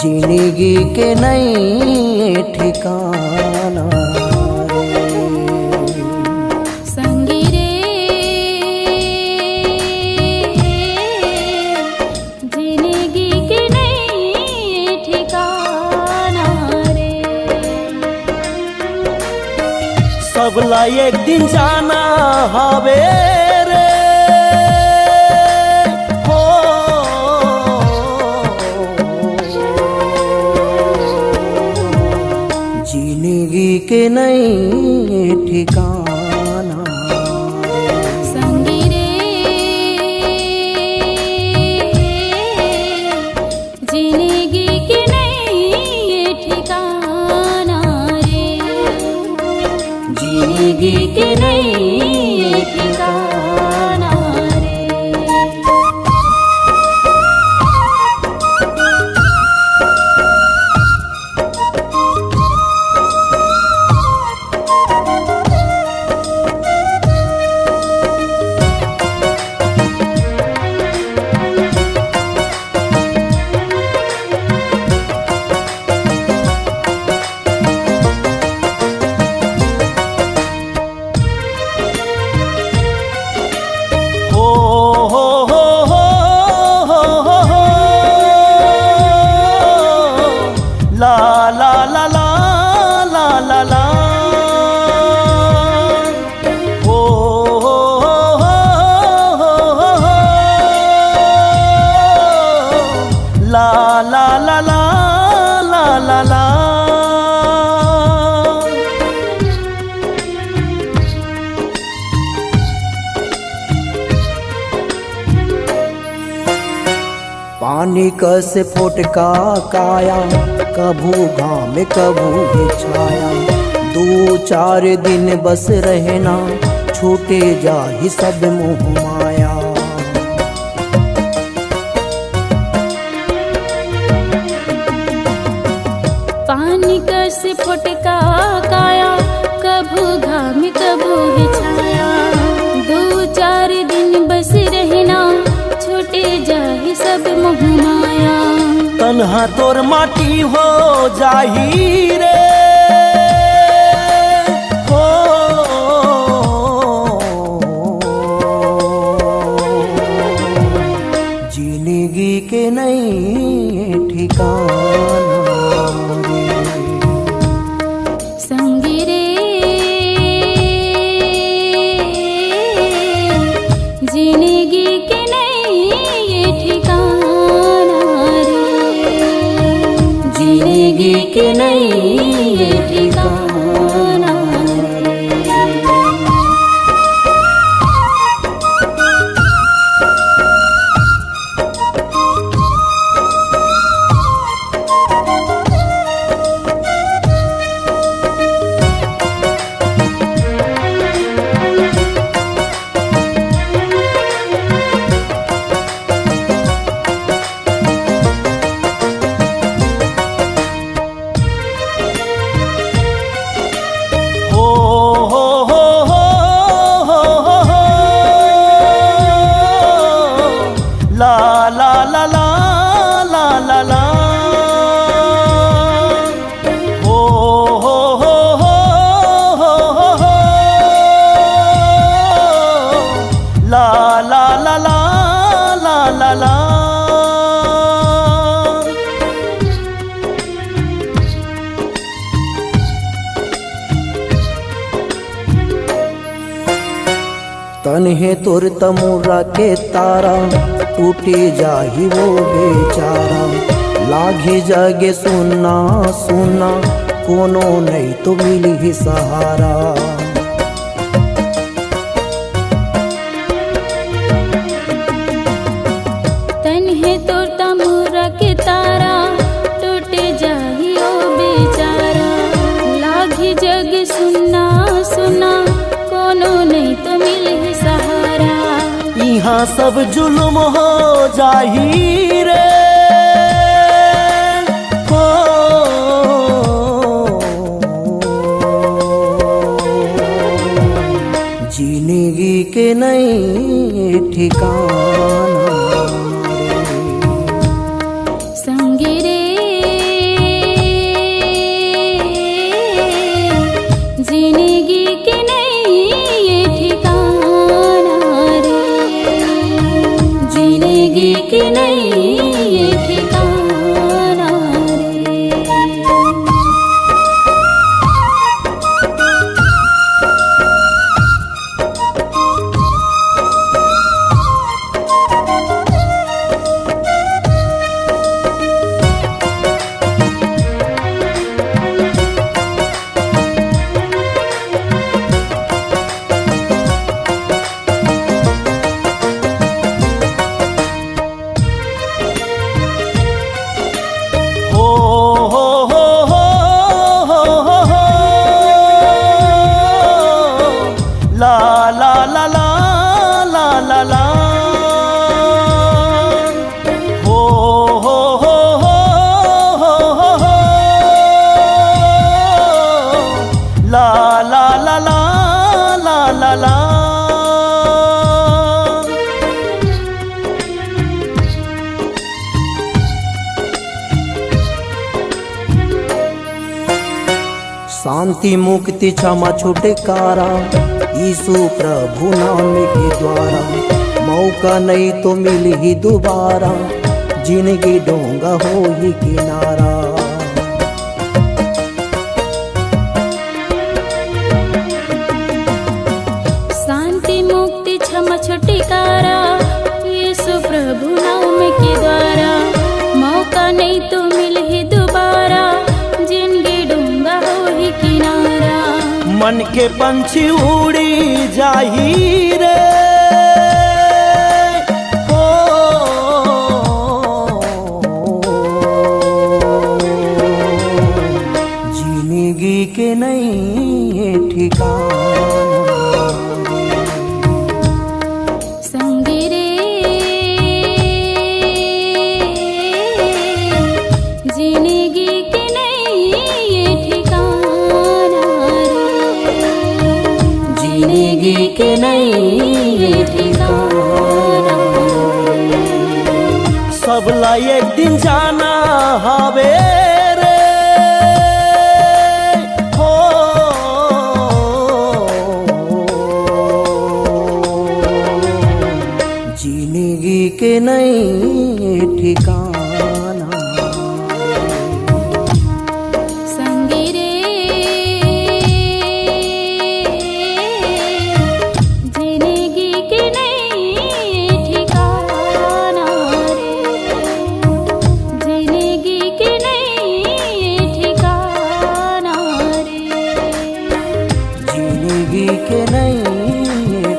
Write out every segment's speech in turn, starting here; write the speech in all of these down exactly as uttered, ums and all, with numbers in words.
जिंदगी के नई ठिकाना रे। संगी रे, जिंदगी के नई ठिकाना रे। सबला एक दिन जाना हवे रे, हो। जिंदगी के नई ठिकाना। संगी रे, जिंदगी के नई ठिकाना रे। जिंदगी के नई ठिकाना रे। पानी कस फोटका काया, कभू घाम कभू छाया। दू चार दिन बस रहना, छूटे जाही सब मोह माया। पानी कस फोटका काया, कभू घाम कभू छाया। दू चार दिन बस रहना, छूटे जाही सब मोह माया। तनहा तोर माटी हो जाही रे, हो। जिंदगी के नई ठिकाना रे। संगी रे, जिंदगी के नई ठिकाना रे। जिंदगी के नई ठिकाना रे। तन हे तोर तमुरा के तारा, टूटी जाही वो बेचारा। लागी जगे सुन्ना सुन्ना, कोनो नई तो मिलही सहारा। तन हे तोर तमुरा के तारा, टूट जाही ओ बेचारा। लागी जग सुन्ना सुन्ना, कोनो नई तो मिलही सहारा। इहाँ सब जुलुम हो जाही रे, हो। जिंदगी के नई ठिकाना रे। संगी रे, शांति, मुक्ति, क्षमा, छुटकारा, यीशु प्रभु नाम के द्वारा। मौका नहीं तो मिलही दोबारा, जिंदगी डोंगा होही किनारा। शांति, मुक्ति, क्षमा, छुटकारा, यीशु प्रभु नाम के द्वारा। मौका नहीं तो मिलही दोबारा, जिंदगी डोंगा होही किनारा। मन के पंछी उड़ी जाही रे, हो, जिंदगी के नई ठिकाना। संगी रे, जिंदगी के नई ठिकाना रे, जिंदगी के नई ठिकाना रे। सबला एक दिन जाना हवे रे, हो, जिंदगी के नई ठिकाना। संगी रे, जिंदगी के नई ठिकाना रे, जिंदगी के नई ठिकाना रे। जिंदगी के नई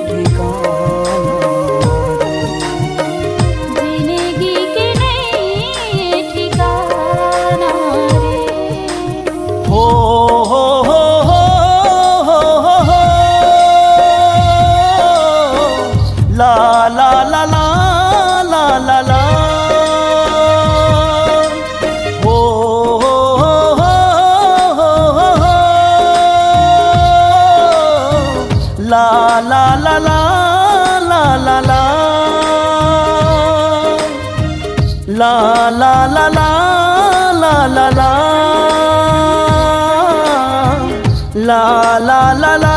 ठिकाना। जिंदगी के नई ठिकाना रे। हो, हो, हो, हो। ला, ला, ला, ला, ला, ला, ला। हो, हो, हो, हो, हो, हो। ला, ला, ला, ला, ला, ला, ला। ला, ला, ला, ला, ला, ला, ला। ला, ला, ला, ला,